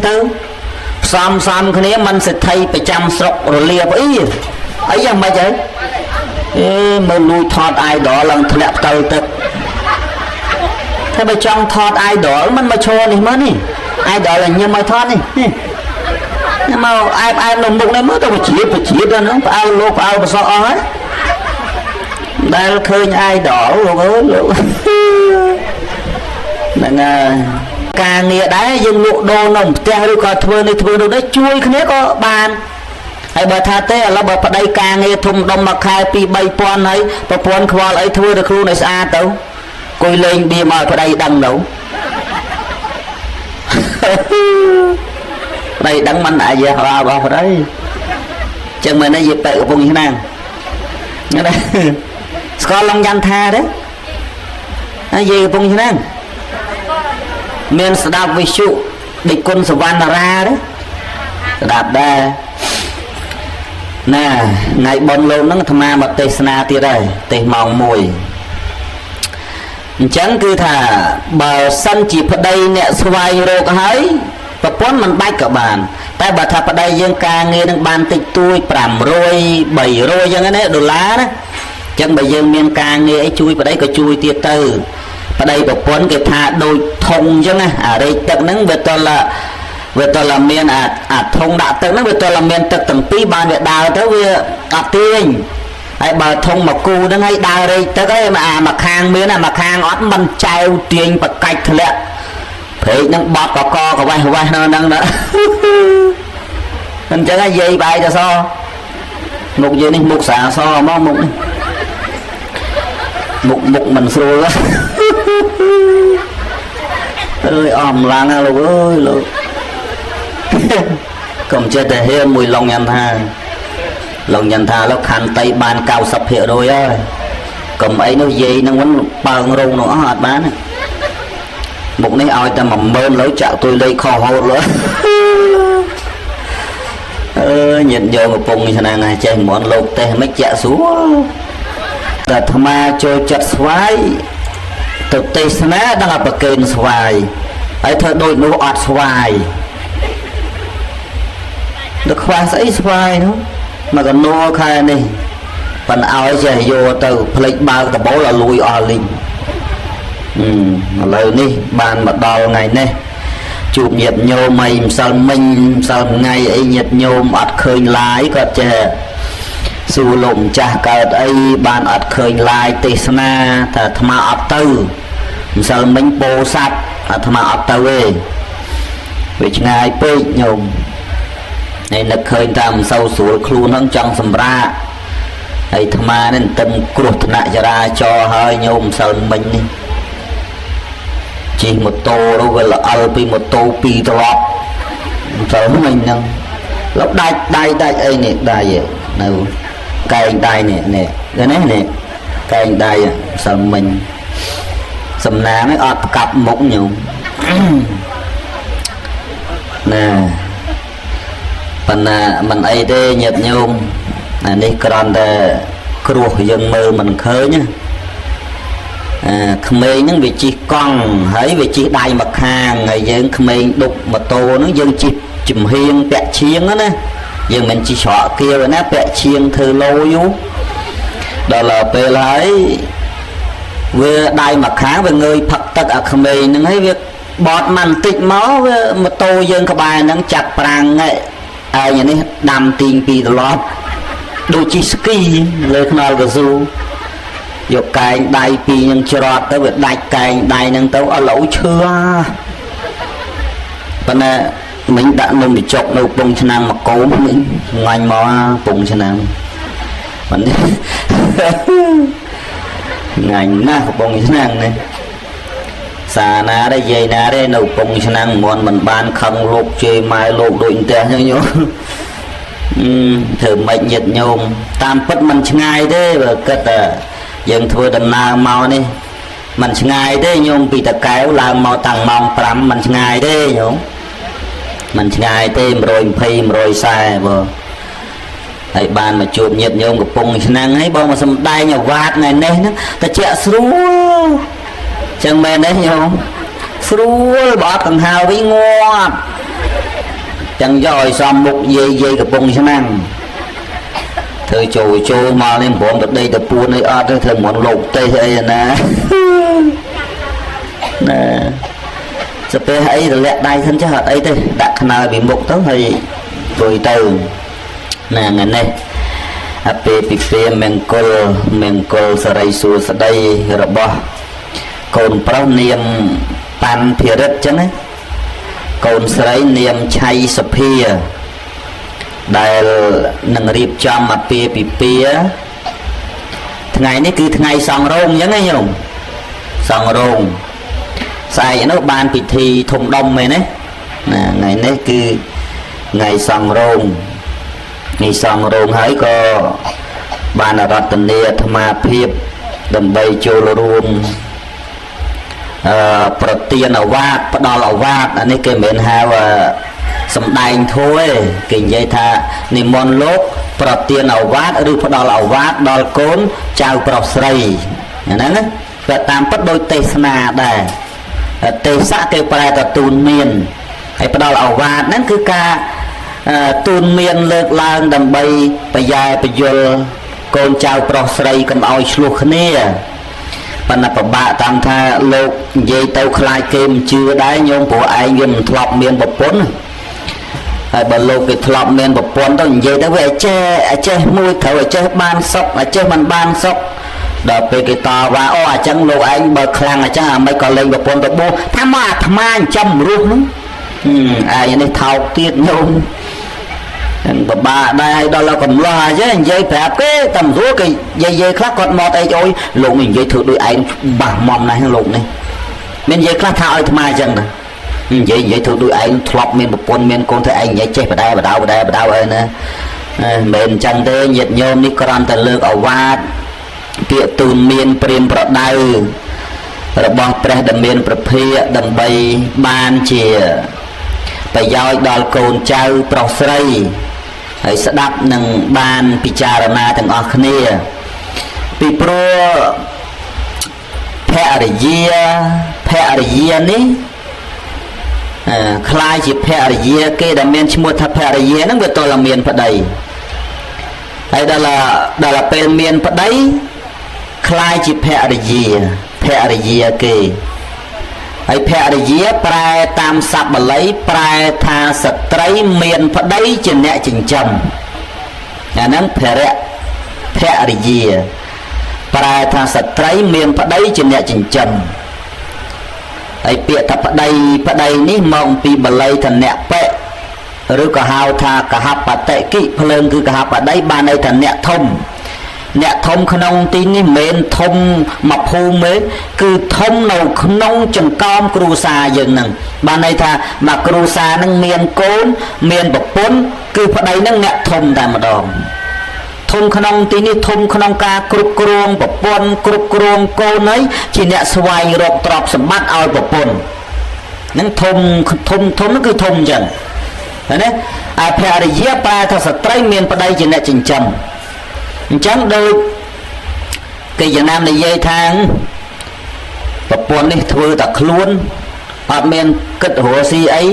ទៅផ្សំផ្សំគ្នាមិនសិទ្ធិប្រចាំស្រុករលាបអីអីយ៉ាងម៉េចហើយអេមើលលួចថត idol ឡើងធ្លាក់ផ្តិលទឹកតែបើចង់ថត idol មិនមកឈរនេះមើលនេះ idol ញញឹមឲ្យថតនេះនេះមកអែបអែបនៅមុខនេះមើលទៅវិជាទៅហ្នឹងផ្អើលលោកផ្អើលប្រសក់អស់ហើយដែលឃើញ idol លោកអើយលោកហ្នឹងហើយការងារដែរយើងលក់ដូរនៅផ្ទះឬក៏ធ្វើនេះធ្វើនោះដែរជួយគ្នាក៏បានហើយបើថាទេឥឡូវបើប្តីការងារធំដុំមួយខែ2 3000ហើយប្រពន្ធខ្វល់អីធ្វើទៅខ្លួនឲ្យស្អាតទៅគួយលេងបៀមកឲ្យប្តីដឹងទៅប្តីដឹងមិនអាយ៉ារបស់ប្តីចឹងមែនទេយីប៉ែកំពុងឆ្នាំងណាស្គាល់ឡងយ៉ាន់ថាទេហើយយាយកំពុងឆ្នាំងមានស្ដាប់វិទ្យុដេចគុណសវណ្ណរាទេស្ដាប់ដែរណាថ្ងៃបុណ្យលោកហ្នឹងអាត្មាមកទេសនាទៀតហើយទេសម៉ោង1អញ្ចឹងគឺថាបើសិនជាប្តីអ្នកស្វែងរកហើយប្រពន្ធមិនបាច់ក៏បានតែបើថាប្តីយើងការងារនឹងបានតិចតួច500 300អញ្ចឹងណាដុល្លារណាអញ្ចឹងបើយើងមានការងារអីជួយប្តីក៏ជួយទៀតទៅប្តីប្រពន្ធគេថាដូចធុងអញ្ចឹងណាអារែកទឹកហ្នឹងវាតលមានអាធុងដាក់ទឹកហ្នឹងវាតលមានទឹកទាំងពីរបានវាដើរទៅវាអត់ទាញហើយបើធុងមកគូហ្នឹងឲ្យដើររែកទឹកឯងអាមួយខាងមានអាមួយខាងអត់មិនចែវទាញបកាច់ធ្លាក់ព្រែកហ្នឹងបត់កកកវេះវេះនៅហ្នឹងណាអញ្ចឹងយាយបាយទៅសមុខយើងនេះមុខស្អាសមកមុខនេះមុខមុខមិនស្រួលអើយអមឡើងហើយលោកអើយលោកកុំចេះតែហ៊ានមួយឡុងញ៉ាំថាឡុងញ៉ាំថាលោកខន្តីបាន 90% ហើយកុំអីនោះយាយនឹងវិញបើងរោងនោះអស់អត់បានមុខនេះឲ្យតែ10000លើចាក់ទុយលេខខុសហូតលើអើញាតិយកកំពុងឆ្នាំងចេះមិនលោកទេសមិនចាក់ស្រួលតែអាត្មាចូលចិត្តស្វាយទៅទេសនាដល់អប្រកេនស្វាយហើយធ្វើដូចនោះអត់ស្វាយដល់ខ្វះស្អីស្វាយនោះមកកណួខែនេះប៉ិនឲ្យចេះយកទៅផ្លេចបើកដបូលឲ្យលួយអស់លីងឥឡូវនេះបានមកដល់ថ្ងៃនេះជួបញាតិញោមអីម្សិលមិញម្សិលថ្ងៃអីញាតិញោមអត់ឃើញឡាយគាត់ចេះសួរលោកម្ចាស់កើតអីបានអត់ឃើញឡាយទេសនាថាអាត្មាអត់ទៅម្សិលមិញពោស័តអាត្មាអត់ទៅទេវាឆ្ងាយពេកញោមហើយនឹកឃើញថាមិនសូវស្រួលខ្លួនហ្នឹងចង់សម្រាកហើយអាត្មានេះទន្ទឹមគ្រោះថ្នាក់ចរាចរណ៍ហើយញោមម្សិលមិញនេះជិះម៉ូតូទៅវាល្អិលពីម៉ូតូពីរត្រឡប់ម្សិលមិញហ្នឹងលោកដាច់ដៃដាច់អីនេះដៃនៅកែងដៃនេះនេះនេះនេះកែងដៃម្សិលមិញសំណាងនេះអត់កាប់មុខញោមណាប៉ុន្តែមិនអីទេញាតិញោមអានេះគ្រាន់តែគ្រោះយើងមើលមិនឃើញណាក្មេងហ្នឹងវាជិះកង់ហើយវាជិះដៃមកខាងហើយយើងក្មេងដុបម៉ូតូហ្នឹងយើងជិះចំហៀងពាក់ឈៀងណាយើងមិនជិះច្រកគៀវណាពាក់ឈៀងធ្វើលោយូដល់ពេលហើយវាដៃមកខាងវាងើយផឹកទឹកអាក្មេងហ្នឹងហើយវាបត់មកបន្តិចមកវាម៉ូតូយើងក្បែរហ្នឹងចាក់ប្រាំងឯងនេះដាំទីងពីរត្រឡប់ដូចជិះស្គីលើថ្នល់កស៊ូយកកែងដៃពីរនឹងច្រត់ទៅវាដាច់កែងដៃហ្នឹងទៅអត់ឡូវឈឺប៉ុន្តែមិញដាក់នំបញ្ចុកនៅពងឆ្នាំងមកកោមមិញងាញ់មកពងឆ្នាំងប៉ុន្តែងាញ់ណាស់កំពង់ឆ្នាំងនេះសាណាដែរយាយណាដែរនៅកំពង់ឆ្នាំងមិនមិនបានខឹងលោកជេរម៉ែលោកដូចផ្ទះចឹងញោមធ្វើម៉េចញាតិញោមតាមពិតមិនឆ្ងាយទេបើគិតតែយើងធ្វើដំណើរមកនេះមិនឆ្ងាយទេញោមពីតកែវឡើងមកតាំងម៉ោង5មិនឆ្ងាយទេញោមមិនឆ្ងាយទេ120 140បើហើយបានមកជួបញាតិញោមកំពង់ឆ្នាំងហើយបងមកសំដែងអាវ៉ាតថ្ងៃនេះហ្នឹងតែជាក់ស្រួលចឹងមែនទេញោមស្រួលបើអត់កង្ហាវិញងាប់ ចឹងយកឲ្យសមមុខយាយយាយកំពង់ឆ្នាំងធ្វើចូលចូលមកនេះមិនព្រមទៅដេកទៅពួនអីអត់ទេធ្វើមិនលោកទេសអីណាណាសាពះអីរលាក់ដៃសិនចេះអត់អីទេដាក់ខ្នើយពីមុខទៅហើយជួយទៅណាថ្ងៃនេះអពេពិពេមង្គលមង្គលសរីសួស្តីរបស់កូនប្រុសនាមប៉ាន់ភិរិទ្ធចឹងណាកូនស្រីនាមឆៃសុភាដែលនឹងរៀបចំអាពាហ៍ពិពាហ៍ថ្ងៃនេះគឺថ្ងៃសង្ឃរោងអញ្ចឹងណាញោមសង្ឃរោងស្អែកនោះបានពិធីធំដុំមែនទេណាថ្ងៃនេះគឺថ្ងៃសង្ឃរោងថ្ងៃសង្ឃរោងហើយក៏បានរតនាអាត្មាភាពដើម្បីចូលរួមប្រទានអវាទផ្ដល់អវាទអានេះគេមិនមែនហៅសំដែងធัวទេគេនិយាយថានិមន្តលោកប្រទានអវាទឬផ្ដល់អវាទដល់កូនចៅប្រុសស្រីហ្នឹងណាតែតាមពិតដូចទេសនាដែរទេសៈគេប្រែថាទូនមានហើយផ្ដល់អវាទហ្នឹងគឺការទូនមានលើកឡើងដើម្បីប្រយ៉ែប្រយលកូនចៅប្រុសស្រីកុំឲ្យឆ្លោះគ្នាប៉ុន្តែពិបាកតាមថាលោកនិយាយទៅខ្លាចគេមិនជឿដែរញោមព្រោះឯងវាមិនធ្លាប់មានប្រពន្ធហើយបើលោកគេធ្លាប់មានប្រពន្ធទៅនិយាយទៅវាឲ្យចេះឲ្យចេះមួយត្រូវឲ្យចេះបានសុខឲ្យចេះមិនបានសុខដល់ពេលគេតវ៉ាអូអញ្ចឹងលោកឯងបើខ្លាំងអញ្ចឹងអាមិនក៏លេងប្រពន្ធទៅបួសថាមកអាត្មាចិញ្ចឹមរស់ហ្នឹងឯងនេះថោកទៀតញោមហ្នឹងពិបាកដែរហើយដល់កំឡោះអញ្ចឹងនិយាយប្រាប់គេតែមិនស្រួលគេនិយាយខ្លះគាត់មកអីអុយលោកនេះនិយាយធ្វើដូចឯងបាស់មុំណាស់លោកនេះមាននិយាយខ្លះថាឲ្យអាត្មាអញ្ចឹងណានិយាយធ្វើដូចឯងធ្លាប់មានប្រពន្ធមានកូនធ្វើឯងនិយាយចេះបដែបដៅបដែបដៅអីណាមិនមែនអញ្ចឹងទេញាតិញោមនេះគ្រាន់តែលើកអវាទពាក្យទូនមានព្រាមប្រដៅរបស់ព្រះដែលមានប្រភាដើម្បីបានជាប្រយោជន៍ដល់កូនចៅប្រុសស្រីហើយស្ដាប់នឹងបានពិចារណាទាំងអស់គ្នាពីព្រោះភរិយានេះខ្លាយជាភរិយាគេដែលមានឈ្មោះថាភរិយាហ្នឹងវាទល់តែមានប្តីហើយដល់ពេលមានប្តីខ្លាយជាភរិយាគេហើយភរិយាប្រែតាមស័ព្ទបាលីប្រែថាស្ត្រីមានប្តីជាអ្នកចិញ្ចឹមអាហ្នឹងភរិយាប្រែថាស្ត្រីមានប្តីជាអ្នកចិញ្ចឹមហើយពាក្យថាប្តីនេះមកអំពីបាលីថាអ្នកបិឬក៏ហៅថាកហបតិគិភ្លើងគឺកហបតីបានន័យថាអ្នកធំអ្នកធំក្នុងទីនេះមិនមែនធំមកភូមិទេគឺធំនៅក្នុងចង្កោមគ្រួសារយើងហ្នឹងបានន័យថាមកគ្រួសារហ្នឹងមានកូនមានប្រពន្ធគឺប្តីហ្នឹងអ្នកធំតែម្ដងធំក្នុងទីនេះធំក្នុងការគ្រប់គ្រងប្រពន្ធគ្រប់គ្រងកូនហើយជាអ្នកស្វែងរកទ្រព្យសម្បត្តិឲ្យប្រពន្ធហ្នឹងធំធំធំហ្នឹងគឺធំអញ្ចឹងណាអភរិយាប្រែថាស្ត្រីមានប្តីជាអ្នកចិញ្ចឹមអញ្ចឹងដូចគេចំណាំនិយាយថាប្រពន្ធនេះធ្វើតែខ្លួនអត់មានគិតរកស៊ីអី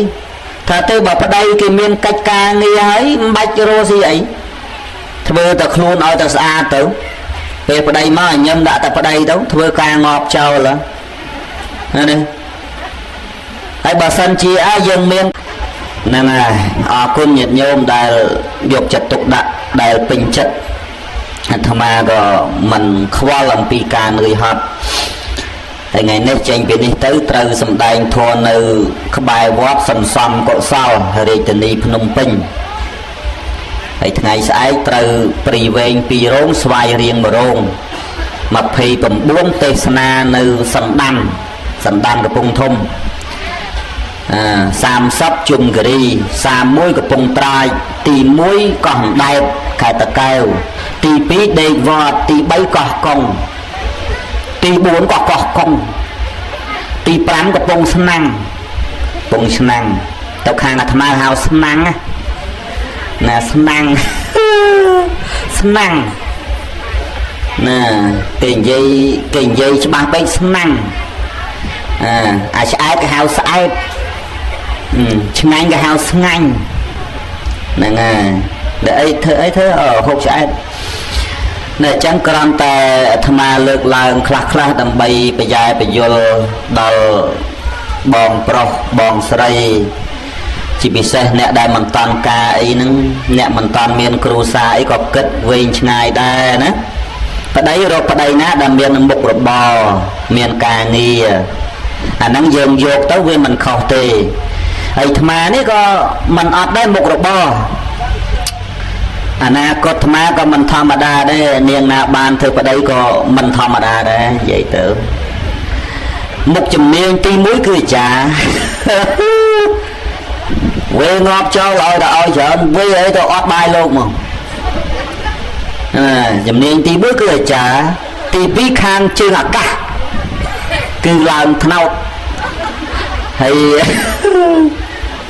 ថាទៅបើប្តីគេមានកិច្ចការងារហើយមិនបាច់រកស៊ីអីធ្វើតែខ្លួនឲ្យតែស្អាតទៅពេលប្តីមកញឹមដាក់តែប្តីទៅធ្វើការងាប់ចោលហ្នឹងហើយបើសិនជាយើងមានហ្នឹងហើយអរគុណញាតិញោមដែលយកចិត្តទុកដាក់ដែលពេញចិត្តអាត្មាក៏មិនខ្វល់អំពីការនឿយហត់ហើយថ្ងៃនេះចេញពីនេះទៅត្រូវសម្ដែងធម៌នៅក្បែរវត្តសន្សំកុសលរាជធានីភ្នំពេញហើយថ្ងៃស្អែកត្រូវព្រីវែង2រោងស្វាយរៀង1រោង29ទេសនានៅសណ្ដានកំពង់ធំ30ជុំគិរី31កំពង់ត្រាចទី1កោះអណ្ដែតខេត្តតាកែវទី2ដេកវត្តទី3កោះកុងទី4ក៏កោះកុងទី5កំពង់ឆ្នាំងកំពង់ឆ្នាំងទៅខាងអាត្មាហៅស្នាំងណាស្នាំងស្នាំងណាគេនិយាយច្បាស់ពេកស្នាំងអាឆ្អែតគេហៅស្អែតឆ្ងាញ់គេហៅស្ងាញ់ ហ្នឹងហើយដែលអីធ្វើអីធ្វើហូបឆ្អែតនៅអញ្ចឹងគ្រាន់តែអាត្មាលើកឡើងខ្លះខ្លះដើម្បីប្រយែប្រយលដល់បងប្រុសបងស្រីជាពិសេសអ្នកដែលមិនតាន់ការអីហ្នឹងអ្នកមិនតាន់មានគ្រួសារអីក៏គិតវែងឆ្ងាយដែរណាប្តីរកប្តីណាដែលមានមុខរបរមានការងារអាហ្នឹងយើងយកទៅវាមិនខុសទេហើយអាត្មានេះក៏មិនអត់ដែរមុខរបរអនាគតអាត្មាក៏មិនធម្មតាដែរនាងណាបានធ្វើប្តីក៏មិនធម្មតាដែរនិយាយទៅមុខជំនាញទី1គឺអាចារ្យវេងាប់ចោលឲ្យតែឲ្យច្រើនវេអីទៅអត់បាយលោកមកជំនាញទី1គឺអាចារ្យទី2ខាងជើងអាកាសគឺឡើងថ្នោតហើយ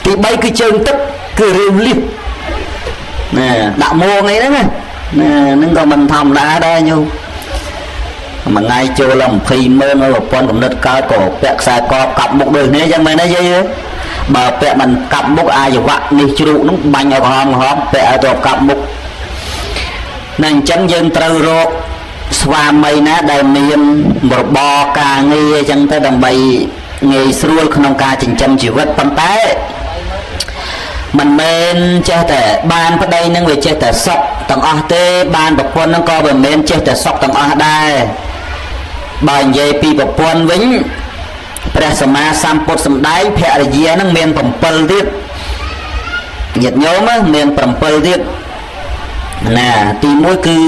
ទី3គឺជើងទឹកគឺរាវលៀសណែដាក់មួងអីហ្នឹងណាហ្នឹងក៏មិនធម្មតាដែរញោមមួយថ្ងៃចូលដល់20ម៉ឺនដល់1000កំណត់កើតក៏ពាក់ខ្សែកកាប់មុខដូចគ្នាយ៉ាងមែនទេយាយបើពាក់មិនកាប់មុខអាយវៈនេះជ្រូកហ្នឹងបាញ់ឲ្យក្រហមក្រហមពាក់ឲ្យទៅកាប់មុខណាអញ្ចឹងយើងត្រូវរកស្វាមីណាដែលមានរបរការងារអញ្ចឹងទៅដើម្បីងាយស្រួលក្នុងការចិញ្ចឹមជីវិតប៉ុន្តែមិនមែនចេះតែបានប្តីនឹងវាចេះតែសុខទាំងអស់ទេបានប្រពន្ធនឹងក៏មិនមែនចេះតែសុខទាំងអស់ដែរបើនិយាយពីប្រពន្ធវិញព្រះសម្មាសម្ពុទ្ធសម្ដែងភរិយានឹងមាន7ទៀតញាតិញោមមាន7ទៀតណាទី1គឺ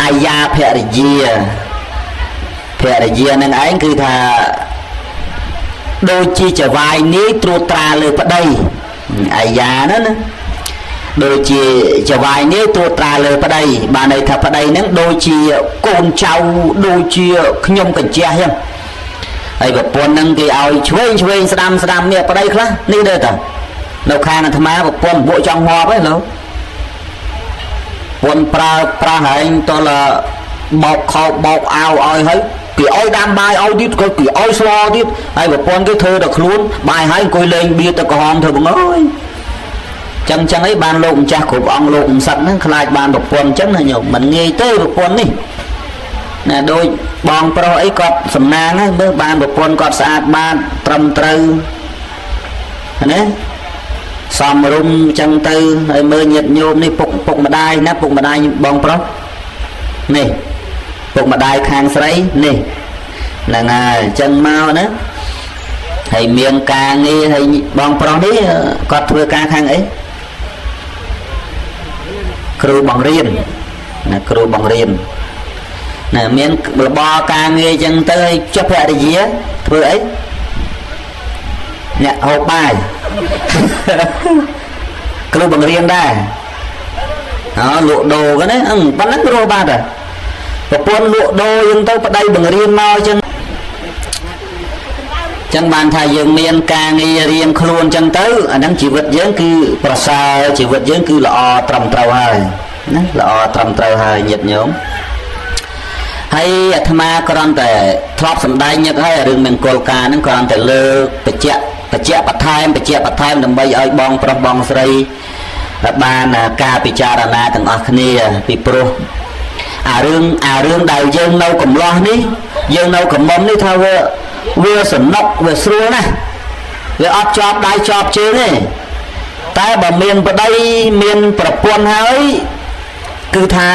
អាយាភរិយាភរិយានឹងឯងគឺថាដូចជាចវាយនាយត្រួតត្រាលើប្តីអាយាហ្នឹងណាដូចជាចវាយនាយត្រួតត្រាលើប្តីបានន័យថាប្តីហ្នឹងដូចជាកូនចៅដូចជាខ្ញុំកញ្ជះចឹងហើយប្រពន្ធហ្នឹងគេឲ្យឆ្វេងឆ្វេងស្ដាំស្ដាំនេះប្តីខ្លះនេះដែរតានៅខាងអាត្មាប្រពន្ធពួកចង់ងាប់ឯងលោកប្រពន្ធប្រើប្រាស់ហើយតលបោកខោបោកអាវឲ្យហើយគេឲ្យដាំបាយឲ្យទៀតក៏គេឲ្យស្លទៀតហើយប្រពន្ធគេធ្វើតែខ្លួនបាយហើយអង្គុយលេងបៀទៅក្រហមធ្វើបងអើយចឹងចឹងអីបានលោកម្ចាស់គ្រប់អង្គលោកមិនសឹកហ្នឹងខ្លាចបានប្រពន្ធចឹងណាញោមមិនងាយទេប្រពន្ធនេះណាដូចបងប្រុសអីគាត់សំណាងហ្នឹងមើលបានប្រពន្ធគាត់ស្អាតបាតត្រឹមត្រូវណាសំរុំចឹងទៅហើយមើលញាតិញោមនេះពុកម្ដាយណាពុកម្ដាយបងប្រុសនេះពុកម្ដាយខាងស្រីនេះហ្នឹងហើយចឹងមកណាហើយមានការងារហើយបងប្រុសនេះគាត់ធ្វើការខាងអីគ្រូបង្រៀនណាគ្រូបង្រៀនណាមានរបរការងារចឹងទៅហើយចុះភរិយាធ្វើអីអ្នកហូបបាយគ្រូបង្រៀនដែរអើលក់ដូរហ្នឹងប៉ុណ្ណឹងរស់បាត់ហើយប្រពន្ធលក់ដូរយើងទៅប្តីបង្រៀនមកចឹងចឹងបានថាយើងមានការងាររៀងខ្លួនចឹងទៅអាហ្នឹងជីវិតយើងគឺប្រសើរជីវិតយើងគឺល្អត្រឹមត្រូវហើយណាល្អត្រឹមត្រូវហើយញាតិញោមហើយអាត្មាគ្រាន់តែធ្លាប់សម្ដែងញឹកហើយរឿងមង្គលការហ្នឹងគ្រាន់តែលើកបញ្ជាក់បន្ថែមបញ្ជាក់បន្ថែមដើម្បីឲ្យបងប្រុសបងស្រីបានការពិចារណាទាំងអស់គ្នាពីព្រោះអារឿងដែលយើងនៅកំឡោះនេះយើងនៅកំមុំនេះថាវាសំណុកវាស្រួលណាស់វាអត់ជាប់ដៃជាប់ជើងទេតែបើមានប្តីមានប្រពន្ធហើយគឺថា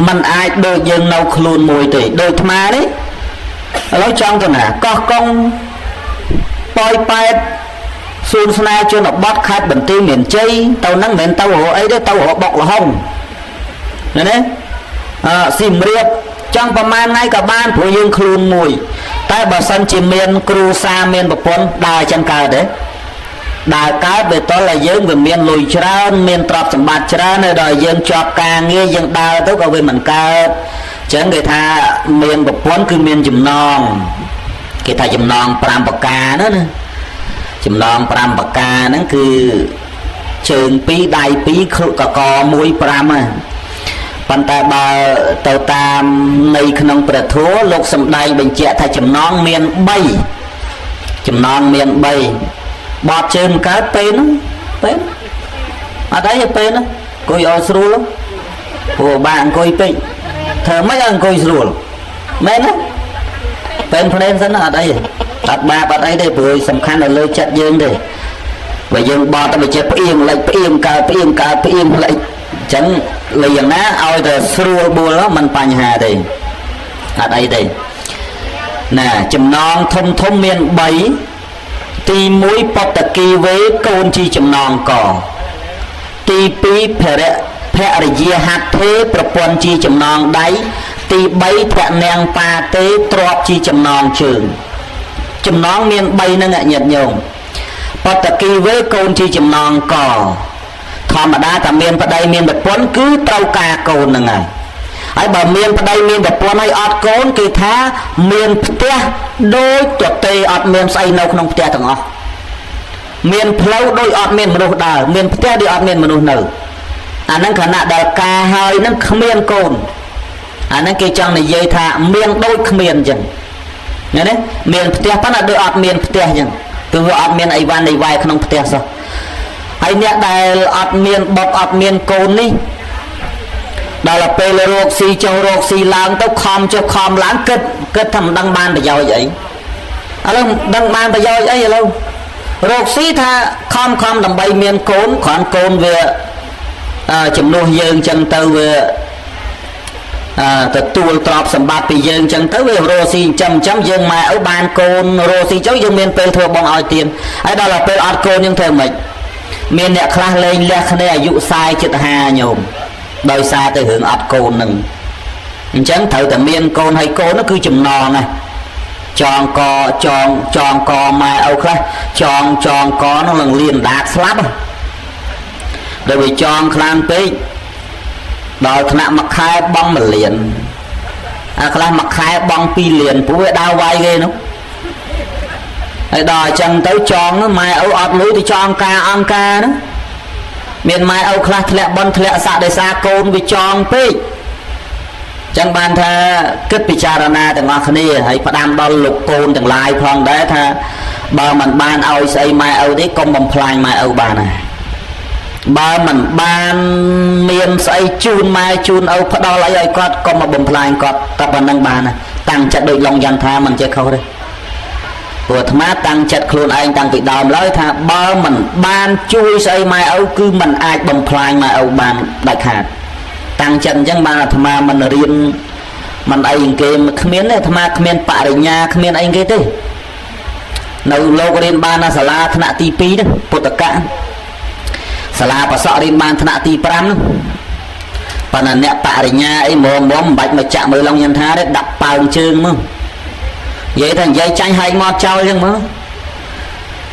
มันអាចដូចយើងនៅខ្លួនមួយទេដូចអាត្មានេះឥឡូវចង់ទៅណាកោះកុងប៉ោយប៉ែតសួនស្នេហ៍ជនបទខេត្តបន្ទាយមានជ័យទៅហ្នឹងមិនមែនទៅរកអីទេទៅរកបុកល្ហុងណាសៀមរាបចង់ប្រហែលថ្ងៃក៏បានព្រោះយើងខ្លួនមួយតែបើសិនជាមានគ្រូសាមានប្រពន្ធដើរចឹងកើតទេដើរកើតវាតល់ឲ្យយើងវាមានលុយច្រើនមានទ្រព្យសម្បត្តិច្រើនហើយដល់យើងជាប់ការងារយើងដើរទៅក៏វាមិនកើតចឹងគេថាមានប្រពន្ធគឺមានចំណងគេថាចំណង5ប្រការណាណាចំណង5ប្រការហ្នឹងគឺជើង2ដៃ2កក1 5ហ្នឹងប៉ុន្តែបើទៅតាមនៃក្នុងព្រះធម៌លោកសម្ដែងបញ្ជាក់ថាចំណងមាន3ចំណងមាន3បត់ជើងកើតពេលហ្នឹងពេល អត់អីទេពេលហ្នឹងអង្គុយឲ្យស្រួលព្រោះបាក់អង្គុយពេកធ្វើម៉េចឲ្យអង្គុយស្រួលមែនទេពេលភ្នែនសិនអត់អីអត់បាបអត់អីទេព្រោះសំខាន់នៅលើចិត្តយើងទេបើយើងបត់ទៅវាចេះផ្អៀងលិចផ្អៀងកើតផ្អៀងកើតផ្អៀងលិចអញ្ចឹងលើយ៉ាងណាឲ្យតែស្រួលបួលមិនបញ្ហាទេអត់អីទេណាចំណងធំធំមាន3ទី1បតគីវេកូនជាចំណងកទី2ភរិយាហត្ថេប្រពន្ធជាចំណងដៃទី3ភនាងបាទេទ្របជាចំណងជើងចំណងមាន3ហ្នឹងញាតិញោមបតគីវេកូនជាចំណងកធម្មតាតែមានប្តីមានប្រពន្ធគឺត្រូវការកូនហ្នឹងហើយហើយបើមានប្តីមានប្រពន្ធហើយអត់កូនគេថាមានផ្ទះដូចទទេអត់មានស្អីនៅក្នុងផ្ទះទាំងអស់មានផ្លូវដូចអត់មានមនុស្សដើរមានផ្ទះដូចអត់មានមនុស្សនៅអាហ្នឹងខណៈដែលការហើយហ្នឹងគ្មានកូនអាហ្នឹងគេចង់និយាយថាមានដូចគ្មានអញ្ចឹងឃើញទេមានផ្ទះប៉ុន្តែដូចអត់មានផ្ទះអញ្ចឹងគឺវាអត់មានអីវ៉ាន់អីវ៉ៃក្នុងផ្ទះសោះហើយអ្នកដែលអត់មានបុត្រអត់មានកូននេះដល់ពេលរកស៊ីចុះរកស៊ីឡើងទៅខំចុះខំឡើងគិតថាមិនដឹងបានប្រយោជន៍អីឥឡូវមិនដឹងបានប្រយោជន៍អីឥឡូវរកស៊ីថាខំដើម្បីមានកូនគ្រាន់កូនវាចំនួនយើងចឹងទៅវាទទួលទ្រព្យសម្បត្តិពីយើងចឹងទៅវារកស៊ីចិញ្ចឹមយើងម៉ែឪបានកូនរកស៊ីចុះយើងមានពេលធ្វើបងឲ្យទៀនហើយដល់ពេលអត់កូនយើងធ្វើម៉េចមានអ្នកខ្លះលែងលះគ្នាអាយុ40 75ញោមដោយសារតែរឿងអត់កូននឹងអញ្ចឹងត្រូវតែមានកូនហើយកូននោះគឺចំណងណាចងកចងកម៉ែឪខ្លះចងកនោះនឹងលៀនដាតស្លាប់ដល់វាចងខ្លាំងពេកដល់ថ្នាក់មួយខែបង់1លានអាខ្លះមួយខែបង់2លានព្រោះវាដើរវាយគេនោះហើយដល់អញ្ចឹងទៅចងម៉ែឪអត់លុយទៅចងការអង្គការនោះមានម៉ែឪខ្លះធ្លាក់បន់ធ្លាក់សាក់ដោយសារកូនវាចងពេកចឹងបានថាគិតពិចារណាទាំងអស់គ្នាហើយផ្ដាំដល់លោកកូនទាំងឡាយផងដែរថាបើមិនបានឲ្យស្អីម៉ែឪទេកុំបំផ្លាញម៉ែឪបានណាបើមិនបានមានស្អីជូនម៉ែជូនឪផ្ដល់អីឲ្យគាត់កុំមកបំផ្លាញគាត់តែប៉ុណ្្នឹងបានណាតាំងចិត្តដូចឡុងយ៉ាងថាមិនចេះខុសទេព្រោះអាត្មាតាំងចិត្តខ្លួនឯងតាំងពីដើមឡើយថាបើមិនបានជួយស្អីម៉ែឪគឺមិនអាចបំផ្លាញម៉ែឪបានដាច់ខាតតាំងចិត្តអញ្ចឹងបានអាត្មាមិនរៀនមិនអីគេគ្មានទេអាត្មាគ្មានបរិញ្ញាគ្មានអីគេទេនៅលោករៀនបានសាលាថ្នាក់ទី2ហ្នឹងពុទ្ធកៈសាលាប្រសក់រៀនបានថ្នាក់ទី5ហ្នឹងប៉ុន្តែអ្នកបរិញ្ញាអីមុំមិនបាច់មកចាក់មើលឡងញ៉ាំថាទេដាក់ប៉ើងជើងមកនិយាយថានិយាយចាញ់ហែកមកចោលអញ្ចឹងមក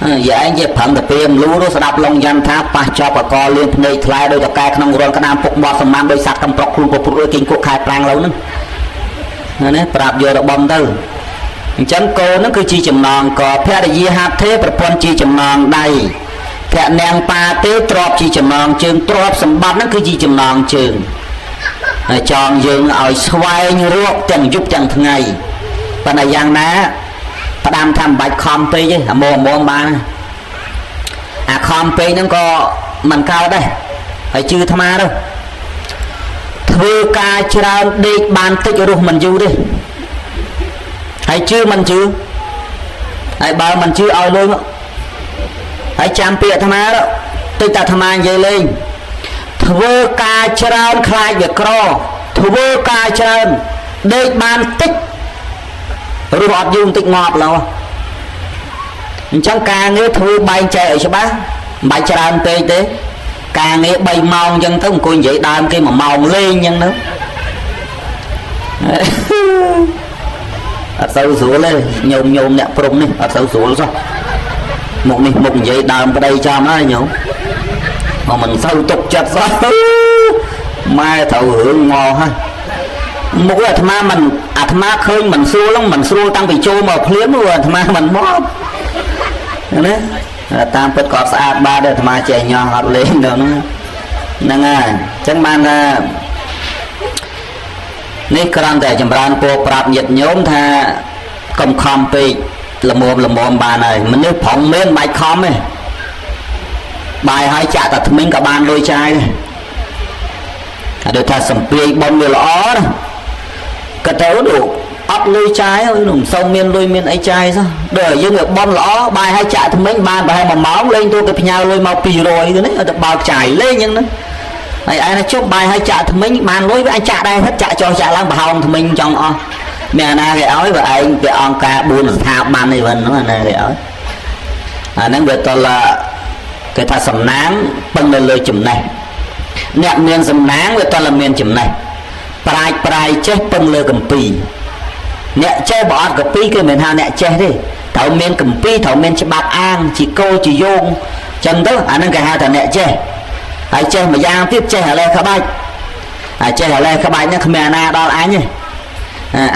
និយាយឯងជាប្រឹងតែពេលមលូទៅស្ដាប់ឡងញ៉ាំថាប៉ះជាប់អកលៀងភ្នែកថ្លែដោយតកែក្នុងរងក្តាមពុកមាត់សម្មានដោយសัตว์កំប្រុកខ្លួនពពុះដូចគេគក់ខែប្រាំងឡូវហ្នឹងណាប្រាប់យករបំទៅអញ្ចឹងកូនហ្នឹងគឺជាចំណងកភរិយាហត្ថេប្រពន្ធជាចំណងដៃភនាងបាទេទ្របជាចំណងជើងទ្របសម្បត្តិហ្នឹងគឺជាចំណងជើងហើយចងយើងឲ្យស្វែងរកទាំងយប់ទាំងថ្ងៃប៉ុន្តែយ៉ាងណាផ្ដាំថាមិនបាច់ខំពេកទេអាមុំបានអាខំពេកហ្នឹងក៏មិនកើតដែរហើយជឿអាត្មាទៅធ្វើការច្រើនដេកបានតិចរស់មិនយូរទេហើយជឿមិនជឿហើយបើមិនជឿឲ្យលុយមកហើយចាំពាក្យអាត្មាទៅតិចតែអាត្មានិយាយលេងធ្វើការច្រើនខ្លាចវាក្រធ្វើការច្រើនដេកបានតិចរស់អត់យូរបន្តិចងាប់ឡូវអញ្ចឹងការងារធ្វើបែងចែកឲ្យច្បាស់មិនបាច់ច្រើនពេកទេការងារ3ម៉ោងអញ្ចឹងទៅអង្គុយនិយាយដើមគេ1ម៉ោងលេងអញ្ចឹងទៅអត់សូវស្រួលទេញោមអ្នកព្រំនេះអត់សូវស្រួលសោះមុខនេះមុខនិយាយដើមប្តីចំហើយញោមមកមិនសូវទុកចិត្តសោះម៉ែត្រូវរឿងមកហើយមុខអាត្មាមិនអាត្មាឃើញមិនស្រួលហ្នឹងមិនស្រួលតាំងពីចូលមកភ្លាមអាត្មាមិនមកណាតាមពិតក៏ស្អាតបាទដែរអាត្មាចេះញោះអត់លេងដល់ហ្នឹងហ្នឹងហើយអញ្ចឹងបានថានេះគ្រាន់តែចម្រើនពរប្រាប់ញាតិញោមថាកុំខំពេកល្មមបានហើយមនុស្សប្រុងមានមិនបាច់ខំទេ បាយហើយចាក់តែថ្មិញក៏បានលុយចាយដែរអាដូចថាសំពាយបុណ្យវាល្អណាក៏ទៅដូចអត់លុយចាយមិនសូវមានលុយមានអីចាយសោះដូចយើងវាបុណ្យល្អបាយហើយចាក់ថ្មិញបានប្រហែល1ម៉ោងលេងទូគេផ្ញើលុយមក200ទៅនេះទៅបើកចាយលេងអញ្ចឹងណាហើយឯណាជប់បាយហើយចាក់ថ្មិញបានលុយវាអញចាក់ដែរហិតចាក់ចុះចាក់ឡើងប្រហោងថ្មិញចង់អស់មានអាណាគេឲ្យបើឯងគេអង្គការ4ស្ថាប័ននេះវិញនោះអាណាគេឲ្យអាហ្នឹងវាតលគេថាសំណាងពឹងនៅលើចំណេះអ្នកមានសំណាងវាតលមានចំណេះប្រាជ្ញប្រាយចេះពឹងលើកម្ពីអ្នកចេះបើអត់កម្ពីគេមិនថាអ្នកចេះទេត្រូវមានកម្ពីត្រូវមានច្បាប់អាងជាគោជាយោងចឹងទៅអាហ្នឹងគេហៅថាអ្នកចេះហើយចេះមួយយ៉ាងទៀតចេះអាលេះក្បាច់អាចេះអាលេះក្បាច់ហ្នឹងគ្មានអាណាដល់អញទេ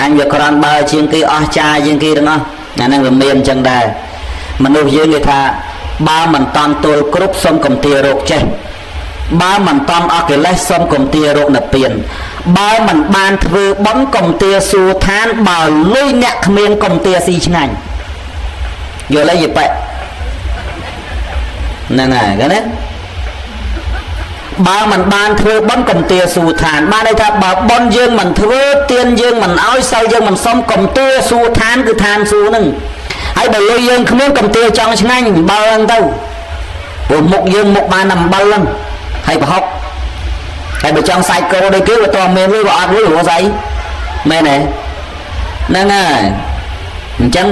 អញវាក្រន់បើជាងគេអស់ចាជាងគេទាំងអស់អាហ្នឹងវាមានអញ្ចឹងដែរមនុស្សយើងគេថាបើមិនតន់ទល់គ្រប់សូមកុំទារោគចេះបើមិនតន់អស់កិលេសសូមកុំទារោគនិព្វានបើមិនបានធ្វើបុណ្យកុំទាសួរឋានបើលុយអ្នកគ្មានកុំទាស៊ីឆ្ងាញ់យល់ទេយីប៉ែហ្នឹងហើយគេណាបើមិនបានធ្វើបុណ្យកុំទាសួរឋានបានន័យថាបើបុណ្យយើងមិនធ្វើទានយើងមិនឲ្យសិលយើងមិនសុំកុំទាសួរឋានគឺឋានសួរហ្នឹងហើយបើលុយយើងគ្មានកុំទាចង់ឆ្ងាញ់អំបិលហ្នឹងទៅព្រោះមុខយើងមុខបានអំបិលហ្នឹងហើយប្រហុកហើយបើចង់សាច់គោដូចគេបើតមានលុយបើអត់លុយរស់ស្អីមែនទេហ្នឹងហើយអញ្ចឹង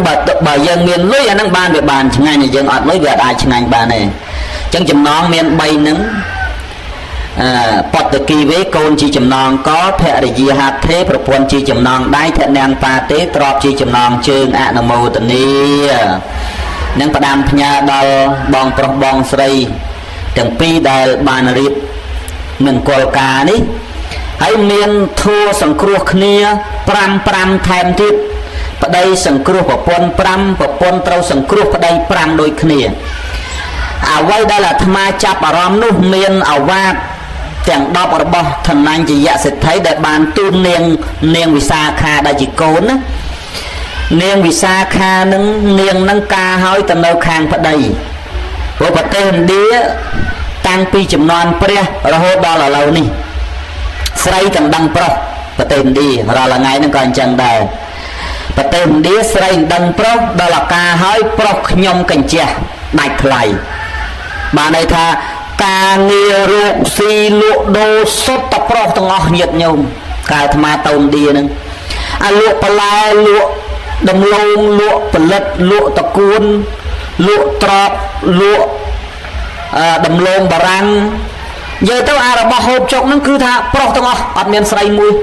បើយើងមានលុយអាហ្នឹងបានវាបានឆ្ងាញ់យើងអត់លុយវាអត់អាចឆ្ងាញ់បានទេអញ្ចឹងចំណងមាន3ហ្នឹងបតគីវេកូនជាចំណងកភរិយាហត្ថេប្រពន្ធជាចំណងដៃធនាងបាទេទ្របជាចំណងជើងអនុមោទនីនឹងផ្ដាំផ្ញើដល់បងប្រុសបងស្រីទាំងពីរដែលបានរៀបមង្គលការនេះហើយមានធัวសង្គ្រោះគ្នា5 5ថែមទៀតប្តីសង្គ្រោះប្រពន្ធ5ប្រពន្ធត្រូវសង្គ្រោះប្តី5ដូចគ្នាអ្វីដែលអាត្មាចាប់អារម្មណ៍នោះមានអាវាតទាំង10របស់ធនញ្ញយសិទ្ធិដែលបានទូននាងវិសាខាដែលជាកូនណានាងវិសាខានឹងនាងនឹងការហើយទៅនៅខាងប្តីព្រោះប្រទេសឥណ្ឌាតាំងពីចំនួនព្រះរហូតដល់ឥឡូវនេះស្រីទាំងដឹងប្រុសប្រទេសឥណ្ឌារាល់ថ្ងៃហ្នឹងក៏អញ្ចឹងដែរប្រទេសឥណ្ឌាស្រីដឹងប្រុសដល់អាការហើយប្រុសខ្ញុំកញ្ជះដាច់ថ្លៃបានន័យថាការងាររកស៊ីលក់ដូរសុទ្ធតែប្រុសទាំងអស់ញាតិញោមកាលអាត្មាទៅឥណ្ឌាហ្នឹងអាលក់បន្លែលក់ដំឡូងលក់ផលិតលក់តកួនលក់ត្រប់លក់ដំឡូងបារាំងនិយាយទៅអារបស់ហូបចុកហ្នឹងគឺថាប្រុសទាំងអស់អត់មានស្រីមួយ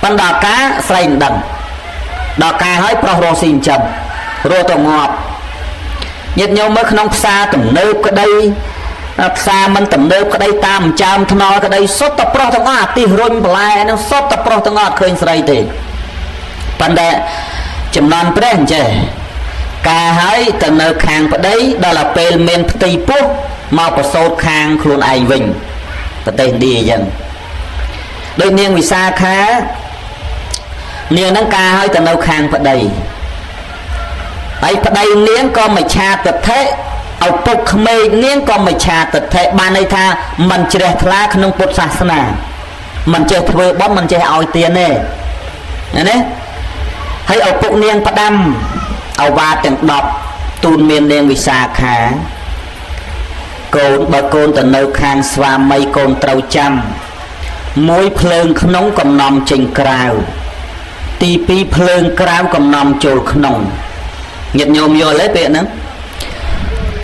ប៉ុន្តែការស្រីមិនដឹងដល់ការហើយប្រុសរកស៊ីចិញ្ចឹមរកទៅងាប់ញាតិញោមមើលក្នុងផ្សារទំនើបក្តីផ្សារមិនទំនើបក្តីតាមចើមថ្នល់ក្តីសុទ្ធតែប្រុសទាំងអស់អាទិសរុញបន្លែហ្នឹងសុទ្ធតែប្រុសទាំងអស់អត់ឃើញស្រីទេប៉ុន្តែចំនួនព្រះអញ្ចេះការហើយទៅនៅខាងប្តីដល់ពេលមានផ្ទៃពោះមកប្រសូតខាងខ្លួនឯងវិញប្រទេសឥណ្ឌាអញ្ចឹងដូចនាងវិសាខានាងហ្នឹងការហើយទៅនៅខាងប្តីហើយប្តីនាងក៏មិច្ឆាទិដ្ឋិឪពុកក្មេកនាងក៏មិច្ឆាទិដ្ឋិបានន័យថាមិនជ្រះថ្លាក្នុងពុទ្ធសាសនាមិនចេះធ្វើបុណ្យមិនចេះឲ្យទានទេណាហើយឪពុកនាងផ្ដាំអវាទទាំង10ទូនមាននាងវិសាខាកូនបើកូនទៅនៅខាងស្វាមីកូនត្រូវចាំមួយភ្លើងក្នុងកំណំចេញក្រៅទី2ភ្លើងក្រៅកំណំចូលក្នុងញាតិញោមយល់ទេពាក្យហ្នឹង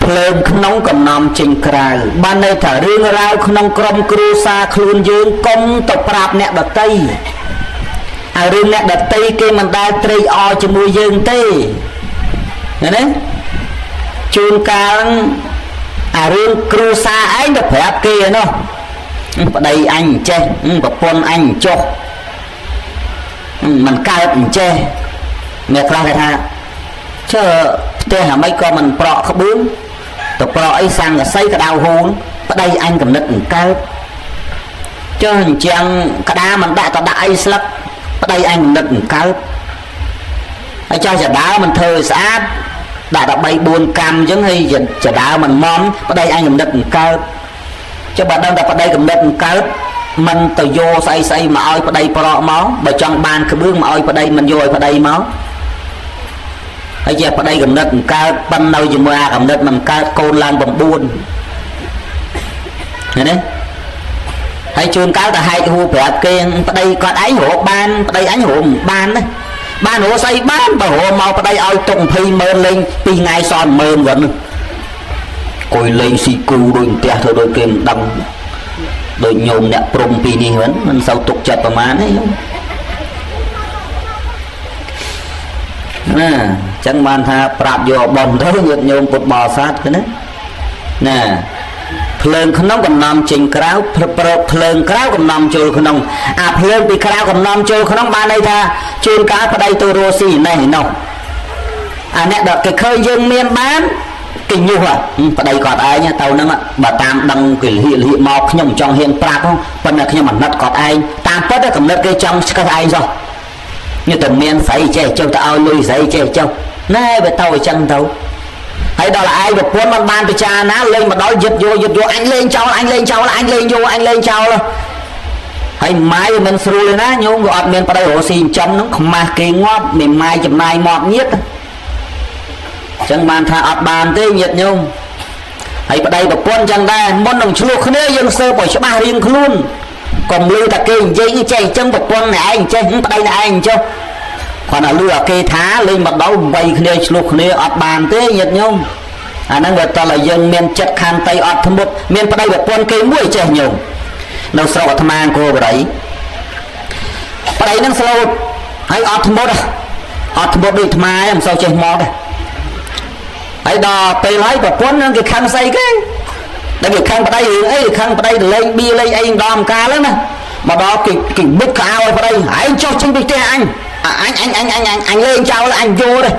ភ្លើងក្នុងកំណំចេញក្រៅបានន័យថារឿងរ៉ាវក្នុងក្រុមគ្រួសារខ្លួនយើងកុំទៅប្រាប់អ្នកដទៃអារឿងអ្នកដទៃគេមិនដែលត្រេកអរជាមួយយើងទេណាជួនកាលអារឿងគ្រួសារឯងទៅប្រាប់គេនោះប្តីអញចេះប្រពន្ធអញចុះមិនកើតអញ្ចេះអ្នកខ្លះគេថាជើផ្ទះអាម៉េចក៏មិនប្រក់ក្បឿងទៅប្រក់អីសង្កសីក្តៅហូលប្តីអញកំណត់មិនកើតចុះអញ្ចឹងក្តារមិនដាក់ក៏ដាក់អីស្លឹកប្តីអញកំណត់មិនកើតហើយចោះចដើមិនធ្វើឲ្យស្អាត ដាក់តែ3 4កម្មអញ្ចឹងហើយចដើមិនមមប្តីអញកំណត់មិនកើតចុះបើដឹងតែប្តីកំណត់មិនកើតមិនទៅយកស្អីស្អីមកឲ្យប្តីប្រកមកបើចង់បានក្បឿងមកឲ្យប្តីមិនយកឲ្យប្តីមកហើយជាប្តីកំណត់មិនកើតប៉ិននៅជាមួយអាកំណត់មិនកើតកូនឡើង9ឃើញទេហើយជួនកាលទៅហែកហួរប្រាប់គេប្តីគាត់ឯងរកបានប្តីអញរកមិនបានណាបានរកស្អីបានបើរកមកប្តីឲ្យទុក20ម៉ឺនលេង2ថ្ងៃសល់10000វិញគួយលេងស៊ីគូដូចផ្ទះធ្វើដូចគេមិនដឹងដូចញោមអ្នកព្រំពីនេះវិញមិនសូវទុកចិត្តប្រហែលទេញោមណាអញ្ចឹងបានថាប្រាប់យកបំទៅញាតិញោមពុទ្ធបរិស័ទណាណាភ្លើងក្នុងកំណំចេញក្រៅភ្លើងក្រៅកំណំចូលក្នុងអាភ្លើងពីក្រៅកំណំចូលក្នុងបានន័យថាជួនកាលប្តីទៅរស់ស៊ីនេះនោះអាអ្នកដល់គេឃើញយើងមានបានគេញុះប្តីគាត់ឯងទៅហ្នឹងបើតាមដឹងគេលៀកលៀកមកខ្ញុំចង់ហ៊ានប្រាប់ប៉ុន្តែខ្ញុំអាណិតគាត់ឯងតាមពិតកំណត់គេចង់ឆ្កឹះឯងសោះនេះតែមានស្រីចេះចុះទៅឲ្យលុយស្រីចេះចុះណែវាទៅអញ្ចឹងទៅហើយដល់ឯងប្រពន្ធមិនបានពិចារណាលេងមកដល់យឹតយកយឹតយកអញលេងចោលអញលេងចោលអញលេងយកអញលេងចោលហើយម៉ាយមិនស្រួលទេណាញោមវាអត់មានប្តីរស់ស៊ីចិញ្ចឹមហ្នឹងខ្មាស់គេងាប់មានម៉ាយចំណាយមាត់ញាតអញ្ចឹងបានថាអត់បានទេញាតញោមហើយប្តីប្រពន្ធអញ្ចឹងដែរមុននឹងឆ្លោះគ្នាយើងស៊ើបឲ្យច្បាស់រៀងខ្លួនកុំលឺតែគេនិយាយចេះអញ្ចឹងប្រពន្ធអ្នកឯងចេះប្តីអ្នកឯងចុះគាត់ថាលឺអាគេថាលេងមកដល់វៃគ្នាឆ្លោះគ្នាអត់បានទេញាតិញោមអាហ្នឹងវាតើឲ្យយើងមានចិត្តខន្តីអត់ធ្មត់មានប្តីប្រពន្ធគេមួយចេះញោមនៅស្រុកអាត្មាអង្គរបរិយប្តីហ្នឹងស្លូតហើយអត់ធ្មត់អត់ធ្មត់ដូចអាត្មាមិនសូវចេះមកទេហើយដល់ពេលហើយប្រពន្ធហ្នឹងគេខឹងស្អីគេដល់គេខឹងប្តីរឿងអីខឹងប្តីទៅលេងបៀលេងអីម្ដងម្កាលហ្នឹងណាមកដល់គេគេបិទខោឲ្យប្តីឯងចុះចេញពីផ្ទះអញអញអញអញអញអញអញលេងចោលអញយល់ទេ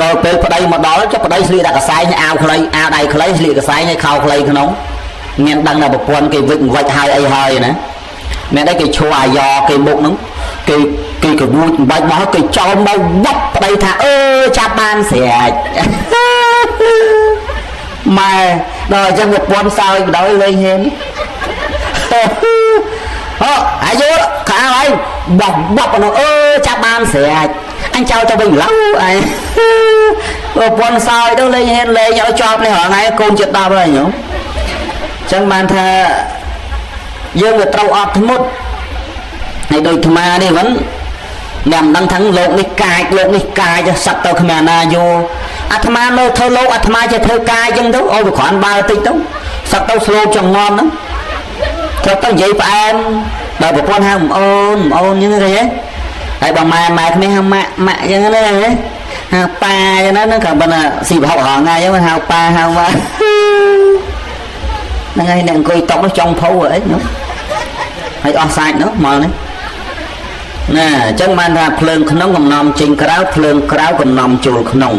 ដល់ពេលប្តីមកដល់ចុះប្តីស្លៀកដាក់កសែងអាវខ្លីអាវដៃខ្លីស្លៀកកសែងហើយខោខ្លីក្នុងមានដឹងថាប្រពន្ធគេវិចវិចហើយអីហើយណាមានអីគេឈួរអាយ៉គេមុខហ្នឹងគេគេកវូចបាច់មកគេចោលមកវត្តប្តីថាអឺចាប់បានស្រេចម៉ែដល់អញ្ចឹងប្រពន្ធសើចបណ្ដោយលេងហ៊ានអូអាយុខោឯងបោះបបនោះអឺចាប់បានស្រេចអញចោលទៅវិញឡូវឯងប្រពន្ធសើចទៅលេងហ៊ានលេងឲ្យជាប់នេះរាល់ថ្ងៃកូនជិត10ហើយញោមអញ្ចឹងបានថាយើងវាត្រូវអត់ធ្មត់ហើយដូចអាត្មានេះវិញអ្នកមិនដឹងថាលោកនេះកាចលោកនេះកាចសត្វទៅគ្មានណាយោអាត្មានៅធ្វើលោកអាត្មាចេះធ្វើកាចអញ្ចឹងទៅអូវាគ្រាន់បើតិចទៅសត្វទៅស្លូតចងំហ្នឹងត្រូវទៅនិយាយផ្អែមដល់ប្រពន្ធហៅអូនអូនអញ្ចឹងឃើញទេហើយបើម៉ែម៉ែគ្នាហៅម៉ាក់ម៉ាក់អញ្ចឹងណាហៅប៉ាអញ្ចឹងណាក៏ប៉ុន្តែស៊ីប្រហុករងថ្ងៃអញ្ចឹងហៅប៉ាហៅម៉ាហ្នឹងហើយអ្នកអង្គុយតុកនោះចង់ភៅអីនោះហើយអស់សាច់នោះមកនេះណាអញ្ចឹងបានថាភ្លើងក្នុងកំណំចេញក្រៅភ្លើងក្រៅកំណំចូលក្នុង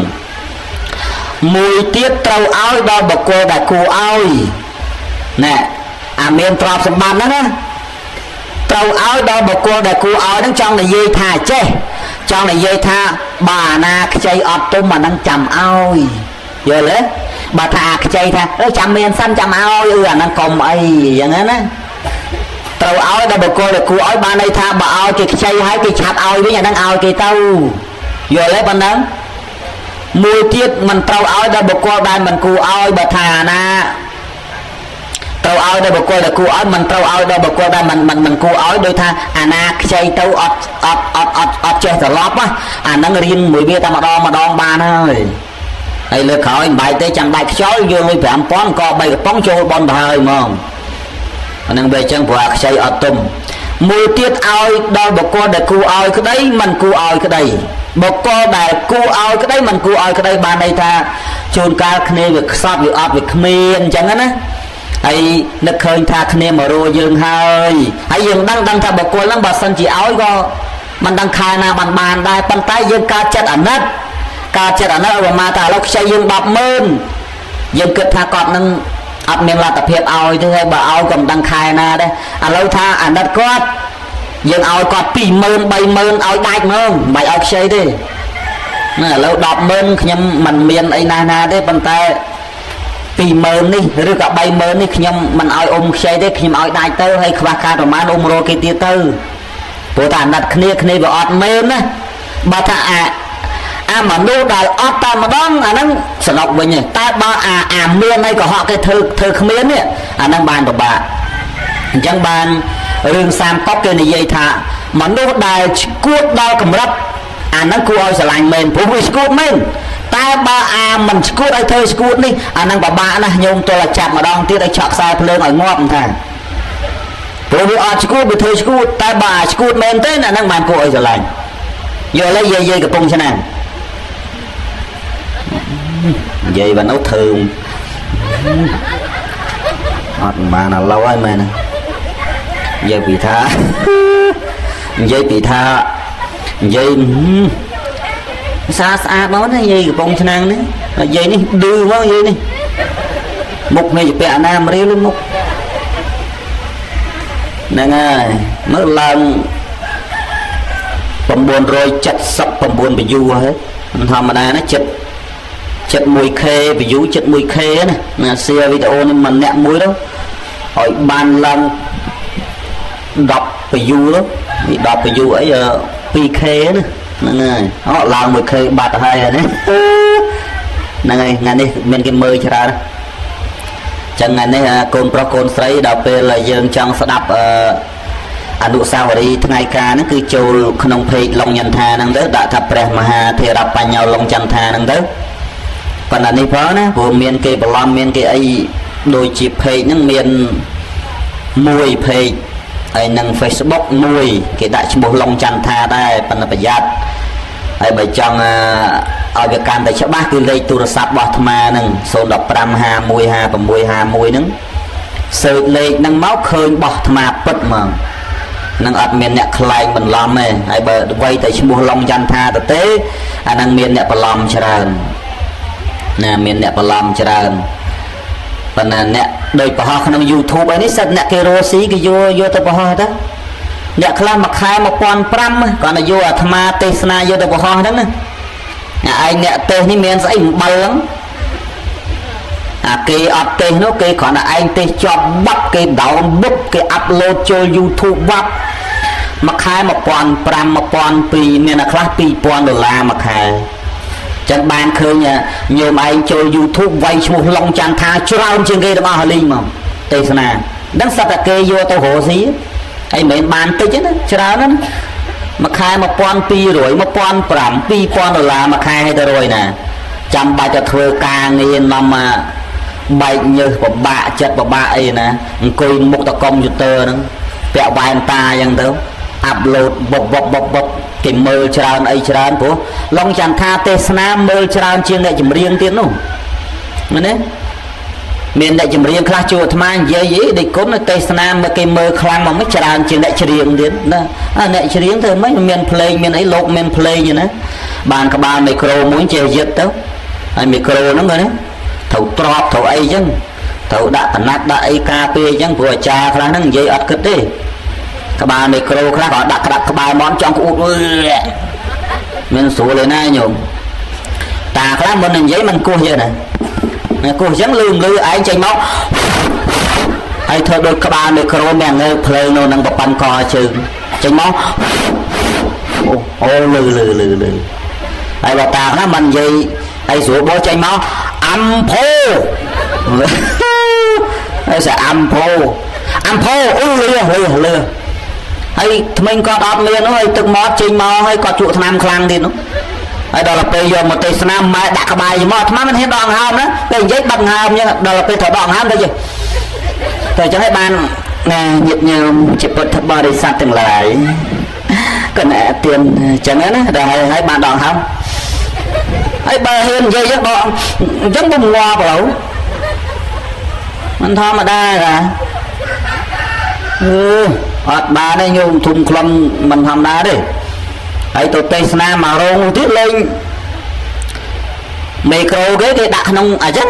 មួយទៀតត្រូវឲ្យដល់បុគ្គលដែលគួរឲ្យណែអាមានទ្រព្យសម្បត្តិហ្នឹងណាត្រូវឲ្យដល់បុគ្គលដែលគួរឲ្យហ្នឹងចង់និយាយថាចេះចង់និយាយថាបើអាណាខ្ចីអត់ទុំអាហ្នឹងចាំឲ្យយល់ទេបើថាអាខ្ចីថាអឺចាំមានសិនចាំឲ្យអឺអាហ្នឹងកុំអីអញ្ចឹងណាត្រូវឲ្យដល់បុគ្គលដែលគួរឲ្យបានន័យថាបើឲ្យគេខ្ចីហើយគេឆាប់ឲ្យវិញអាហ្នឹងឲ្យគេទៅយល់ទេប៉ុណ្ណឹងមួយទៀតមិនត្រូវឲ្យដល់បុគ្គលដែលមិនគួរឲ្យបើថាណាត្រូវឲ្យដល់បុគ្គលដែលគួរឲ្យមិនត្រូវឲ្យដល់បុគ្គលដែលមិនមិនមិនគួរឲ្យដោយថាអាណាខ្ចីទៅអត់អត់អត់អត់អត់ចេះត្រឡប់អាហ្នឹងរៀនមួយវាតែម្ដងម្ដងបានហើយហើយលើក្រោយមិនបែកទេចាំបាច់ខ្យល់យកលុយ5000ក៏3កំប៉ុងចូលបនទៅហើយហ្មងអាហ្នឹងវាអញ្ចឹងព្រោះអាខ្ចីអត់ទុំមួយទៀតឲ្យដល់បុគ្គលដែលគួរឲ្យក្តីមិនគួរឲ្យក្តីបុគ្គលដែលគួរឲ្យក្តីមិនគួរឲ្យក្តីបានន័យថាជួនកាលគ្នាវាខ្សត់វាអត់វាគ្មានអញ្ចឹងណាហើយនឹកឃើញថាគ្នាមករੂយើងហើយហើយយើងដឹងដឹងថាបុគ្គលហ្នឹងបើសិនជាឲ្យក៏មិនដឹងខែណាបានបានដែរប៉ុន្តែយើងកើតចិត្តអាណិតកើតចិត្តអាណិតឧបមាថាឥឡូវខ្ចីយើង100000យើងគិតថាគាត់នឹងអត់មានលទ្ធភាពឲ្យទេហើយបើឲ្យក៏មិនដឹងខែណាដែរឥឡូវថាអាណិតគាត់យើងឲ្យគាត់20000 30000ឲ្យដាច់ហ្មងមិនបាច់ឲ្យខ្ចីទេ ណាឥឡូវ100000ខ្ញុំមិនមានអីណាស់ណាទេប៉ុន្តែ20000នេះឬក៏30000នេះខ្ញុំមិនឲ្យអ៊ំខ្ចីទេខ្ញុំឲ្យដាច់ទៅហើយខ្វះខាតប្រមាណអ៊ំរកគេទៀតទៅព្រោះតែអាណិតគ្នាគ្នាវាអត់មែនណាបើថាអាមនុស្សដែលអត់តែម្ដងអាហ្នឹងសនុកវិញទេតែបើអាមានអីកុហកគេធ្វើធ្វើគ្មាននេះអាហ្នឹងបានពិបាកអញ្ចឹងបានរឿងសាមកុកគេនិយាយថាមនុស្សដែលឈួតដល់កម្រិតអាហ្នឹងគួរឲ្យស្រឡាញ់មែនព្រោះវាឈួតមែនតែបើអាមិនឈួតឲ្យធ្វើឈួតនេះអាហ្នឹងពិបាកណាស់ញោមទល់តែចាប់ម្ដងទៀតឲ្យឆក់ខ្សែភ្លើងឲ្យងាប់ថាព្រោះវាអត់ឈួតវាធ្វើឈួតតែបើអាឈួតមែនទេអាហ្នឹងបានគួរឲ្យស្រឡាញ់យល់ហើយយាយយាយកំពង់ឆ្នាំងនិយាយបាននោះធ្វើអត់បានឥឡូវហើយមែននិយាយពីថានិយាយពីថានិយាយសាស្អាតមកណាយាយកំពង់ឆ្នាំងនេះយាយនេះឌឺមកយាយនេះមុខនេះជាពាក់ណាមរៀលមុខហ្នឹងហើយមើលឡើង979 view ហើយធម្មតាណាចិត្ត 1K view ចិត្ត 1K ណាណា share វីដេអូនេះម្នាក់មួយទៅឲ្យបានឡើង10 view ទៅ10 view អី 2K ណាហ្នឹងហើយអូឡើង 1K បាត់ហើយណាហ្នឹងហើយថ្ងៃនេះមានគេមើលច្រើនចឹងថ្ងៃនេះកូនប្រុសកូនស្រីដល់ពេលយើងចង់ស្ដាប់អនុស្សាវរីយ៍ថ្ងៃការហ្នឹងគឺចូលក្នុងเพจឡុងចន្ទថាហ្នឹងទៅដាក់ថាព្រះមហាធេរបញ្ញោឡុងចន្ទថាហ្នឹងទៅប៉ុន្តែនេះផងណាព្រោះមានគេបន្លំមានគេអីដូចជាเพจហ្នឹងមានមួយเพจហើយនឹង Facebook មួយគេដាក់ឈ្មោះឡុងចន្ទថាដែរប៉ុន្តែប្រយ័ត្នហើយបើចង់ឲ្យវាកាន់តែច្បាស់គឺលេខទូរស័ព្ទរបស់អាត្មាហ្នឹង015 51 56 51ហ្នឹងសើចលេខហ្នឹងមកឃើញរបស់អាត្មាពិតហ្មងនឹងអត់មានអ្នកខ្លែងបន្លំទេហើយបើវៃតែឈ្មោះឡុងចន្ទថាទៅទេអាហ្នឹងមានអ្នកបន្លំច្រើនណាមានអ្នកបន្លំច្រើនប៉ុន្តែអ្នកដូចបង្ហោះក្នុង YouTube អីនេះសិតអ្នកគេរស់ស៊ីគេយកយកទៅបង្ហោះទៅអ្នកខ្លះមួយខែ1500គាត់ទៅយកអាត្មាទេសនាយកទៅបង្ហោះហ្នឹងណាឯងអ្នកទេសនេះមានស្អីអំបិលហ្នឹងអាគេអត់ទេសនោះគេគ្រាន់តែឯងទេសជាប់បាត់គេដោនបុកគេអាប់ឡូតចូល YouTube វ៉ាប់មួយខែ1500 1200មានអ្នកខ្លះ2000ដុល្លារមួយខែចឹងបានឃើញញោមឯងចូល YouTube វាយឈ្មោះឡុងចន្ទថាច្រើនជាងគេទាំងអស់លីងមកទេសនាដឹងសត្វតែគេយកទៅរកស៊ីហើយមិនមែនបានតិចទេណាច្រើនណាមួយខែ1200 1500 2000ដុល្លារមួយខែឲ្យទៅរយណាចាំបាច់ទៅធ្វើការងារនាំមកបែកញើសពិបាកចិត្តពិបាកអីណាអង្គុយមុខតកុំព្យូទ័រហ្នឹងពាក់វ៉ែនតាអញ្ចឹងទៅអាប់ឡូតបុបបុបបុបបុបគេមើលច្រើនអីច្រើនព្រោះឡុងចន្ទថាទេសនាមើលច្រើនជាងអ្នកចម្រៀងទៀតនោះមែនទេមានអ្នកចម្រៀងខ្លះជួអាត្មានិយាយអីដេកគុណទេសនាមើលគេមើលខ្លាំងមកមិនច្រើនជាងអ្នកច្រៀងទៀតណាអ្នកច្រៀងទៅមិនមានភ្លេងមានអីលោកមានភ្លេងណាបានក្បាលមីក្រូមួយចេះយឹតទៅហើយមីក្រូហ្នឹងណាត្រូវទ្របត្រូវអីចឹងត្រូវដាក់កណាត់ដាក់អីការពារចឹងព្រោះអាចារ្យខ្លះហ្នឹងនិយាយអត់គិតទេក្បាលមីក្រូខ្លះក៏ដាក់ក្តាប់ក្បាលមន់ចង់ក្អួតមានស្រួលឯណាញោមតាខ្លះមុននឹងនិយាយមិនគោះទេណាគោះចឹងលឺលឺឯងចេញមកហើយធ្វើដូចក្បាលមីក្រូមានងើភ្លើងនៅនឹងប្រព័ន្ធកជើងចេញមកអូអូលឺលឺលឺលឺហើយបើតាខ្លះមិននិយាយហើយស្រួលបោះចេញមកអំភោហើយស្អំភោអំភោអូលឺលឺលឺហើយថ្មិញគាត់អត់មាននោះហើយទឹកមាត់ចេញមកហើយគាត់ជក់ថ្នាំខ្លាំងទៀតនោះហើយដល់ពេលយកមកទេសនាម៉ែដាក់ក្បាយមកអាត្មាមិនហ៊ានដកហើមណាពេលនិយាយបាត់ហើមអញ្ចឹងដល់ពេលត្រូវដកហើមទៅចេះតែអញ្ចឹងឲ្យបានណាញាតិញោមជាពុទ្ធបរិស័ទទាំងឡាយកណែទៀនអញ្ចឹងណាដល់ហើយបានដកហើមហើយបើហ៊ាននិយាយអញ្ចឹងដកអញ្ចឹងបំងាប់ឥឡូវមិនធម្មតាតាអឺអត់បានទេញោមធុំខ្លំមិនធម្មតាទេហើយទៅទេសនាមករោងទៀតលេងមីក្រូគេគេដាក់ក្នុងអញ្ចឹង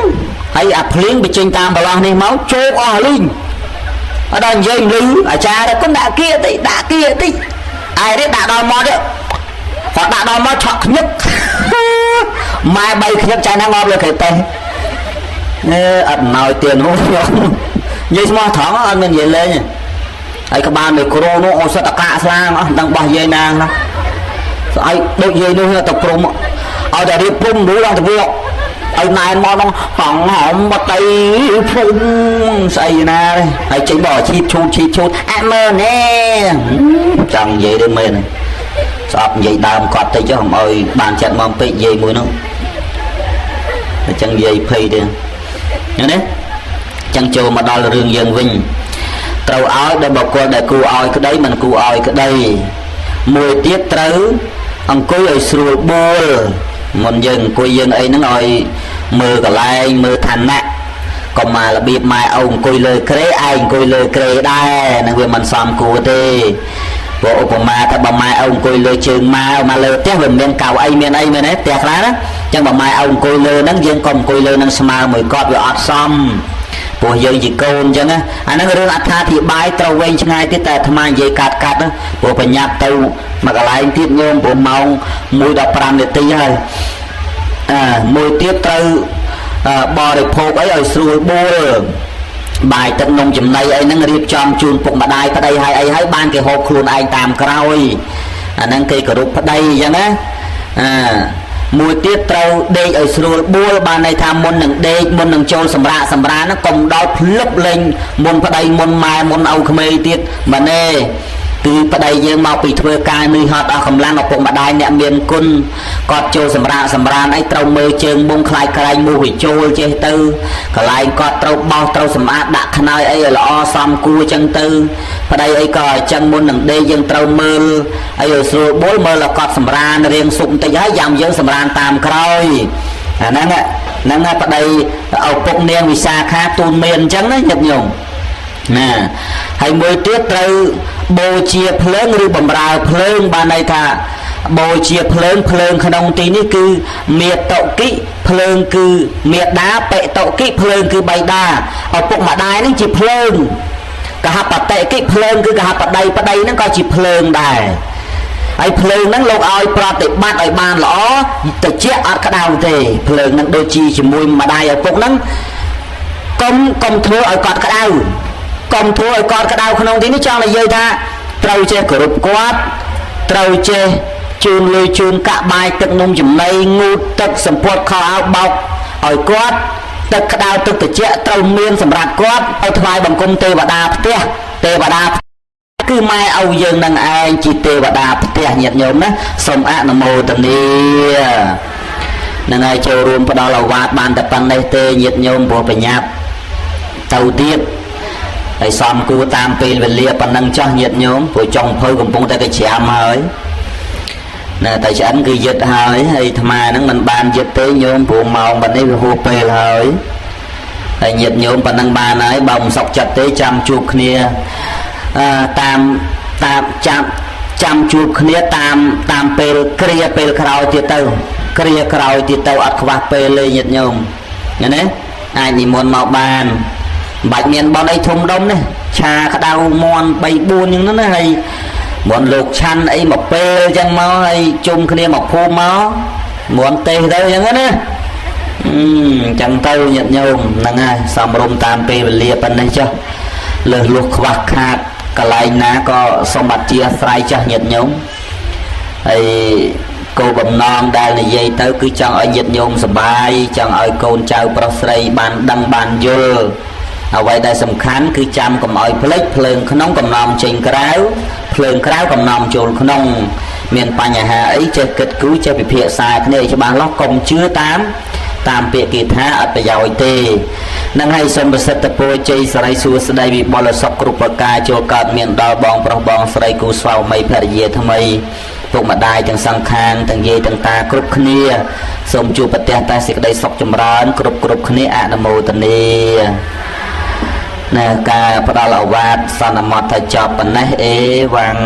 ហើយអាភ្លៀងបញ្ចេញតាមប្រឡោះនេះមកជោគអស់លីងអត់ដល់និយាយលឺអាចារ្យគុណដាក់គៀតិចដាក់គៀតិចឯនេះដាក់ដល់មកទៀតគាត់ដាក់ដល់មកឆក់ខ្ញឹក ម៉ែបីខ្ញុំចាញ់ណាងាប់លើក្រេតេះអេអត់ណយទៀតនោះខ្ញុំនិយាយស្មោះត្រង់អត់មាននិយាយលេងហើយក្បាលមីក្រូនោះអូសិតតកាក់ស្លាងអស់មិនដឹងបោះយាយណាណាស្អែកដូចយាយនោះទៅព្រំឲ្យតែរៀបព្រំរួចដល់ទៅវាឲ្យណែនមកដល់ហងហមបតីព្រំស្អីណាហើយចេញបោះឈីបឈូតឈីបឈូតអត់មើលណែចង់និយាយទេមែនស្អប់និយាយដើមគាត់តិចចុះកុំឲ្យបានចិត្តមកពេកនិយាយមួយនោះអញ្ចឹងនិយាយភ័យទេណាចឹងចូលមកដល់រឿងយើងវិញត្រូវឲ្យដល់បុគ្គលដែលគួរឲ្យក្តីមិនគួរឲ្យក្តីមួយទៀតត្រូវអង្គុយឲ្យស្រួលបួលមុនយើងអង្គុយយើងអីហ្នឹងឲ្យមើលកន្លែងមើលឋានៈកុំមករបៀបម៉ែឪអង្គុយលើគ្រែឯងអង្គុយលើគ្រែដែរនឹងវាមិនសមគួរទេព្រោះឧបមាថាបើម៉ែឪអង្គុយលើជើងម៉ែមកលើផ្ទះវាមានកៅអីមានអីមែនទេផ្ទះខ្លះណាចឹងបើម៉ែឪអង្គុយលើហ្នឹងយើងកុំអង្គុយលើហ្នឹងស្មើមួយគាត់វាអត់សមព្រោះយើងជាកូនអញ្ចឹងណាអាហ្នឹងរឿងអត្ថាធិប្បាយត្រូវវែងឆ្ងាយទៀតតែអាត្មានិយាយកាត់កាត់ព្រោះបញ្ញាប់ទៅមួយកន្លែងទៀតញោមព្រោះម៉ោង1:15នាទីហើយមួយទៀតត្រូវបរិភោគអីឲ្យស្រួលបួលបាយទឹកនំចំណីអីហ្នឹងរៀបចំជូនពុកម្ដាយប្តីហើយអីហើយបានគេហូបខ្លួនឯងតាមក្រោយអាហ្នឹងគេគោរពប្តីអញ្ចឹងណាមួយទៀតត្រូវដេកឲ្យស្រួលបួលបានន័យថាមុននឹងដេកមុននឹងចូលសម្រាកសម្រានហ្នឹងកុំដល់ភ្លឹបលេងមុនប្តីមុនម៉ែមុនឪក្មេងទៀតបាទទេគឺប្តីយើងមកពីធ្វើការនឿយហត់អស់កម្លាំងឪពុកម្ដាយអ្នកមានគុណគាត់ចូលសម្រាកសម្រានអីត្រូវមើលជើងមុងខ្លាចក្រែងមូសវាចូលចេះទៅកន្លែងគាត់ត្រូវបោសត្រូវសម្អាតដាក់ខ្នើយអីឲ្យល្អសមគួរចឹងទៅប្តីអីក៏អញ្ចឹងមុននឹងដេកយើងត្រូវមើលអីឲ្យស្រួលបួលមើលឲ្យគាត់សម្រានរៀងសុំបន្តិចហើយយ៉ាំយើងសម្រានតាមក្រោយអាហ្នឹងហ្នឹងប្តីឪពុកនាងវិសាខាទូនមានអញ្ចឹងណាញាតិញោមណាហើយមួយទៀតត្រូវបូជាភ្លើងឬបំរើភ្លើងបានន័យថាបូជាភ្លើងភ្លើងក្នុងទីនេះគឺមេតុគិភ្លើងគឺមេដាបិតុគិភ្លើងគឺបៃតាឪពុកម្ដាយនឹងជាភ្លើងកហបតិគិភ្លើងគឺកហបតីប្តីហ្នឹងក៏ជាភ្លើងដែរហើយភ្លើងហ្នឹងលោកឲ្យប្រតិបត្តិឲ្យបានល្អតិចអត់ក្តៅទេភ្លើងហ្នឹងដូចជាជាមួយម្ដាយឪពុកហ្នឹងកុំធ្វើឲ្យគាត់ក្តៅកុំធ្វើឲ្យគាត់ក្តៅក្នុងទីនេះចង់និយាយថាត្រូវចេះគោរពគាត់ត្រូវចេះជូនលុយជូនកាក់បាយទឹកនំចំណីងូតទឹកសម្ពុតខោអាវបោកឲ្យគាត់ទឹកក្តៅទឹកត្រជាក់ត្រូវមានសម្រាប់គាត់ឲ្យថ្វាយបង្គំទេវតាផ្ទះទេវតាគឺម៉ែឪយើងនឹងឯងជាទេវតាផ្ទះញាតិញោមណាសូមអនុមោទនានឹងឲ្យចូលរួមផ្ដល់ឱវាទបានតែប៉ុណ្ណេះទេញាតិញោមព្រោះបញ្ញាប់ទៅទៀតហើយសំគួរតាមពេលវេលាប៉ុណ្ណឹងចោះញាតិញោមព្រោះចុងភៅកំពុងតែកច្រាមហើយណាតែឆ្អិនគឺយឹតហើយហើយអាត្មាហ្នឹងមិនបានយឹតទេញោមព្រោះម៉ោងប៉ុណ្នេះវាហួសពេលហើយហើយញាតិញោមប៉ុណ្ណឹងបានហើយបើមិនសុខចិត្តទេចាំជួបគ្នាតាមតាមចាំជួបគ្នាតាមតាមពេលគ្រាពេលក្រោយទៀតទៅគ្រាក្រោយទៀតទៅអត់ខ្វះពេលទេញាតិញោមឃើញទេអាចនិមន្តមកបានមិនបាច់មានបនអីធំដុំទេឆាក្តៅមន់3 4យ៉ាងហ្នឹងណាហើយមន់លោកឆាន់អីមកពេលអញ្ចឹងមកហើយជុំគ្នាមកភូមិមកមន់ទេសទៅអញ្ចឹងណាអញ្ចឹងទៅញាតិញោមហ្នឹងហើយសំរុំតាមពេលវេលាប៉ុណ្ណេះចុះលើសលុះខ្វះខាតកន្លែងណាក៏សូមអធិស្ឋានចាស់ញាតិញោមហើយគោលបំណងដែលនិយាយទៅគឺចង់ឲ្យញាតិញោមសប្បាយចង់ឲ្យកូនចៅប្រុសស្រីបានដឹងបានយល់អ្វីដែលសំខាន់គឺចាំកុំឲ្យភ្លេចភ្លើងក្នុងកំណំចេញក្រៅភ្លើងក្រៅកំណំចូលក្នុងមានបញ្ហាអីចេះគិតគូរចេះពិភាក្សាគ្នាឲ្យច្បាស់លាស់កុំជឿតាមពាក្យគេថាអត់ប្រយោជន៍ទេនឹងហើយសូមប្រសិទ្ធពរជ័យសិរីសួស្តីវិបុលសុខគ្រប់ប្រការចូលកើតមានដល់បងប្រុសបងស្រីគូស្វាមីភរិយាថ្មីពុកម្ដាយទាំងសងខាងទាំងយាយទាំងតាគ្រប់គ្នាសូមជួបប្រទះតែសេចក្តីសុខចម្រើនគ្រប់គ្នាអនុមោទនាណាការផ្ដល់ឱវាទសន្មតថាចប់ប៉ុណ្ណេះអេវ៉ាំង